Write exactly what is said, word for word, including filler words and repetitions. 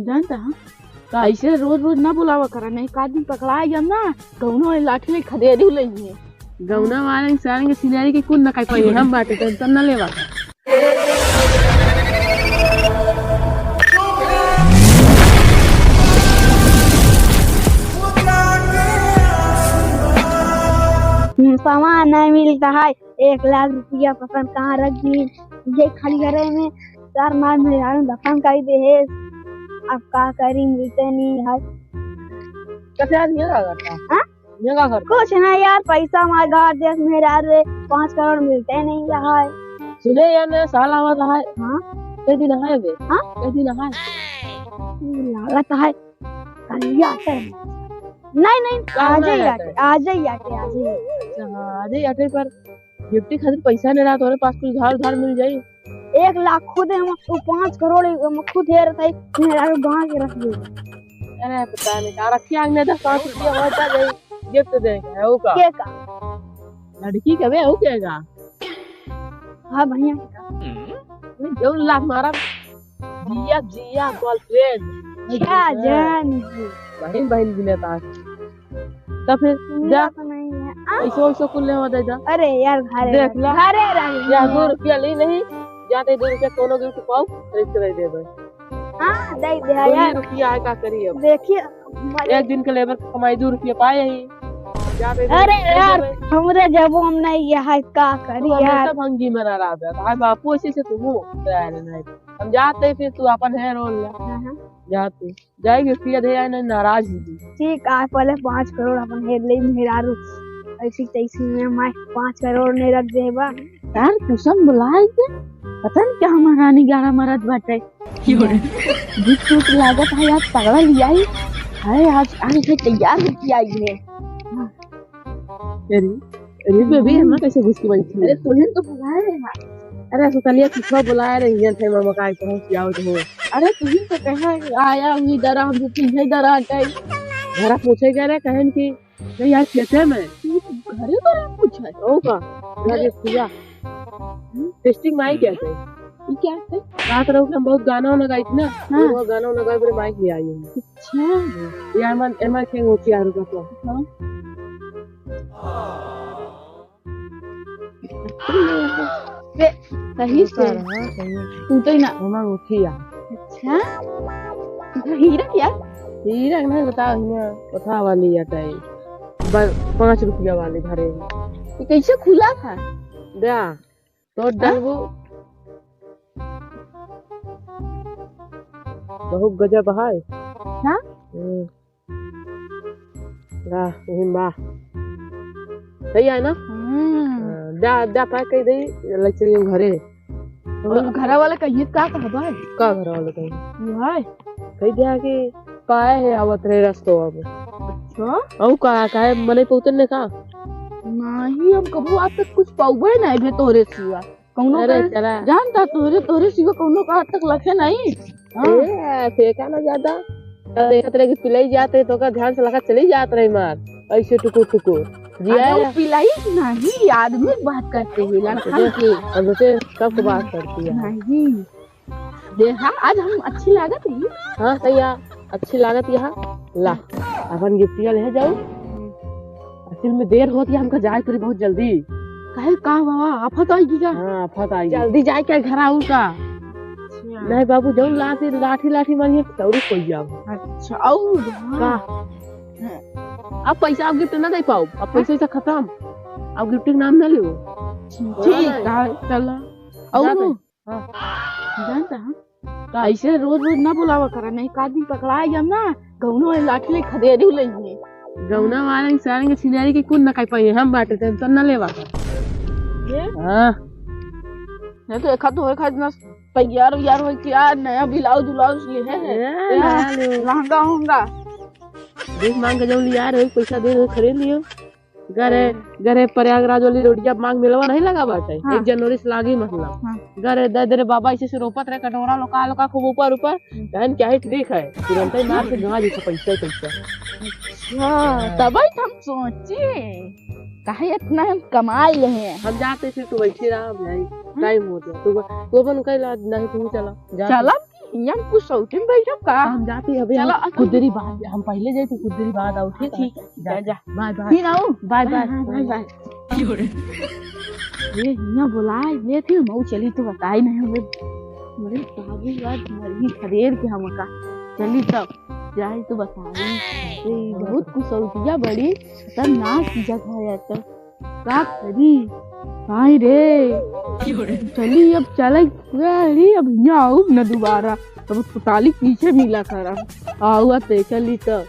जानता है, का? ऐसे रोज रोज ना बुलावा करा, नहीं का दिन पकड़ा जाम ना, कौनो लाठी ले खदेड़ी लेंगे। गौना वाले सारे के सिनारी के कुल ना खाई पाई, हम बाटे टेंशन ना लेवा। सामान नहीं मिलता है, एक लाख रुपया पसंद कहाँ रख दी, ये खाली घरे में चार मार मेहरारू दफन कर दे है। अब का करी, मिलते नहीं है। कैसे आज मेरा करता? हाँ? मेरा करता? कुछ ना यार, पैसा हमारे घर देश मेहरारू है, पाँच करोड़ मिलते नहीं है। सुने यार, नया साल आवा था है। हाँ? कई दिन है बे? हाँ? कई दिन है? लागत है कल ही आते हैं। नहीं, नहीं, काहे आज ही नहीं आते? आते, आज ही आते, आज ही आते। अच्छा, हाँ, आज ही आते, पर गिफ्टी खातिर पैसा नहीं रहा, तोरे पास कुछ उधार, उधार मिल जाई। एक लाख खुद है, हम तो पाँच करोड़ है, हम खुद है रहता है, मेरा गाँव के रख दे। अरे, पता नहीं, कहाँ रखी आग ने दस पाँच रुपया होता जाई, गिफ्ट दे के, हो का? के का? लड़की का बे, हो के का? हाँ, भैया के का? नहीं, जौन लाख मारा, जिया, जिया, girlfriend। क्या जान जी। बहिन, बहिन गिने ताक। तो फिर सुनना जा। तो नहीं है। आ? ऐसो, ऐसो कुल ले हो दे जा। अरे यार, घरे देख रह, ला। घरे रह। या दो रुपया ली नहीं, जाते दो रुपया कोनो गिफ्ट पाओ, खरीद के दे देबे। हाँ, दे दे दो ही यार। रुपया है, का करी अब? देखिए, एक दिन के लेबर के कमाई दो रुपया पाए ही। जाते दो अरे रुपया यार, दे देबे। हमरे जबो हम नहीं, यह है, का करी तू हमेशा यार? भंगी में ना रह जाता। आज बापू ऐसे से तुम हो, तैयार नहीं। हम जाते फिर तू अपन है रोल ला। हाँ, हाँ। जाते। जाएंगे, फिर दे आए, नहीं नाराज हो जी। ठीक है, पहले पाँच करोड़ अपन हेर ले, मेहरारू ऐसी तैसी में मैं पाँच करोड़ नहीं रख देबा। यार, कुसुम बुलाए के, पता नहीं क्या महारानी ग्यारह मरद बाटे। क्यों रे? जिस रूप लागत है यार, तगड़ा लिया ही। अरे, आज, आज से तैयार होके आई है। अरे, अरे बेबी, हम्म। एमा कैसे घुस के बैठी है? अरे, तुहिन तो बुलाए रहे हैं। अरे, सुतलिया किसको बुलाए रहे हैं, थे मामा का पहुंच जाओ तो। अरे, तुहिन तो कहे आया, वही डरा, हम तो तुझे डरा हटाई। घरा पूछे गए रहे, कहन कि नहीं यार, खेते में। तू घरे पर पूछा है? ओ का? लगे किया। हम्म? टेस्टिंग माई क्या है? ये क्या है? रात रहो कि हम बहुत गाना वाना गाई थी ना, हाँ। वो गाना वाना गाए, बड़े माइक ले आई हूँ। अच्छा। ये एमन, एमन के वो क्या रुका तो। हाँ। बे, सही से। हाँ, सही है। तू तो ही ना। हमार उठी आ। अच्छा। हीरा क्या? हीरा नहीं बताओ, हियाँ कोठा वाली या टाइम। ब-, पाँच रुपया वाली घरे। ये कैसे खुला था? द्या। तो हाँ? डलबो। बहुत गजब है। हाँ? हम्म। वाह, यही वाह। सही है ना? हम्म। हाँ, जा, जा, pack कर दे, ले चलिए घरे। और घरा वाला कहिए का कहबा है? का घरा वाला कहिए? वो है। कह दिया कि काहे है आवत रहे रस्तो अब। अच्छा? और का, काहे मने पहुँचन ने का? नहीं, हम कबू आज तक कुछ पाउबे नहीं भे तोरे सिवा। कौनो अरे का चला। जानता तोरे, तोरे सिवा कौनो का आज तक लखे नहीं। हाँ। ए, फेंका ना ज्यादा। तो देखत रहे कि पिलाई जात रहे, तो ओकर ध्यान से लगा चली जात रहे मार। ऐसे टुकुर टुकुर। जी अरे, आया। वो पिलाई नहीं, आदमी बात करते हैं, लड़कन के। हम सोचे, कब को बात करती है? नहीं। देखा, आज हम अच्छी लागत ही। हाँ, सही है, अच्छी लागत यहाँ। ला, अपन गिफ्टिया ले जाओ। असल में देर होती है, हमका जाए पड़ी बहुत जल्दी। काहे का बाबा, आफत आएगी का? हाँ, आफत आएगी। जल्दी जाए के घर आऊ का? अच्छा। नहीं बाबू, जौन लाठी, लाठी, लाठी मारिए, तौरी कोई जाओ। अच्छा, और? का? अब पैसा, अब गिफ्ट ना दे पाओ, अब पैसा वैसा खत्म, अब गिफ्ट के नाम ना लियो। ठीक है, चला। और? हाँ। जानता है? का? ऐसे रोज रोज ना बुलावा करा, नहीं का दिन पकड़ा जाम ना, गौनो वाले लाठी ले खदेड़ी लेंगे। गौना वाले सारे के सिनारी के कुल ना खाई पाई, हम बाटे टेंशन ना लेवा। ये? हाँ। नहीं तो एक हाथ, एक हाथ ना तैयार उयार होई कि यार नया ब्लाउज उलाउज ले है। ए, यार, ना लो। लहंगा उहंगा। देख मांग के जौन लिया रहे, पैसा दे रहे, खरीद लियो। घरे, घरे प्रयागराज वाली रोडिया मांग मेलवा नहीं लगा बाटे? हाँ। एक जनवरी से लागी मतलब। हाँ। घरे दे दे रे बाबा, ऐसे से रोपत रहे कटोरा लोका लोका खूब ऊपर ऊपर। हम्म। बहन क्या ही ठीक है, तुरंत ही मार के गवा जैसे पैसा ही पैसा। अच्छा, तब ही हम सोचे, काहे इतना हम कमाए ले हैं। हम जाते फिर तू बैठी रहा, हम जाई। हम्म। टाइम हो गया। तू, तू अपन कह ला, नहीं तू चला। जा चला तू। हियाँ कुछ सौतिन बैठब का? हम जाते अबे, चलो, हम अब कुछ देरी बाद, हम पहले जाए तो कुछ देरी बाद आओ, ठीक है? ठीक है, ठीक है, जा। Bye bye. फिर आओ। Bye bye. Bye bye. ये हियाँ बोलाए, ये फिर मऊ चली तो बताई नहीं हमें। मेरे बाबू आज मरी खदेड़ के हमका। चली तब, जाए तो बताई। ये बहुत कुछ सौतिया बड़ी खतरनाक जगह है तो। का करी? आई रे। चली अब चले, अरे अब हियाँ आउब न दोबारा। अब अस्पताली पीछे मिला करब। आउआ ते चली त।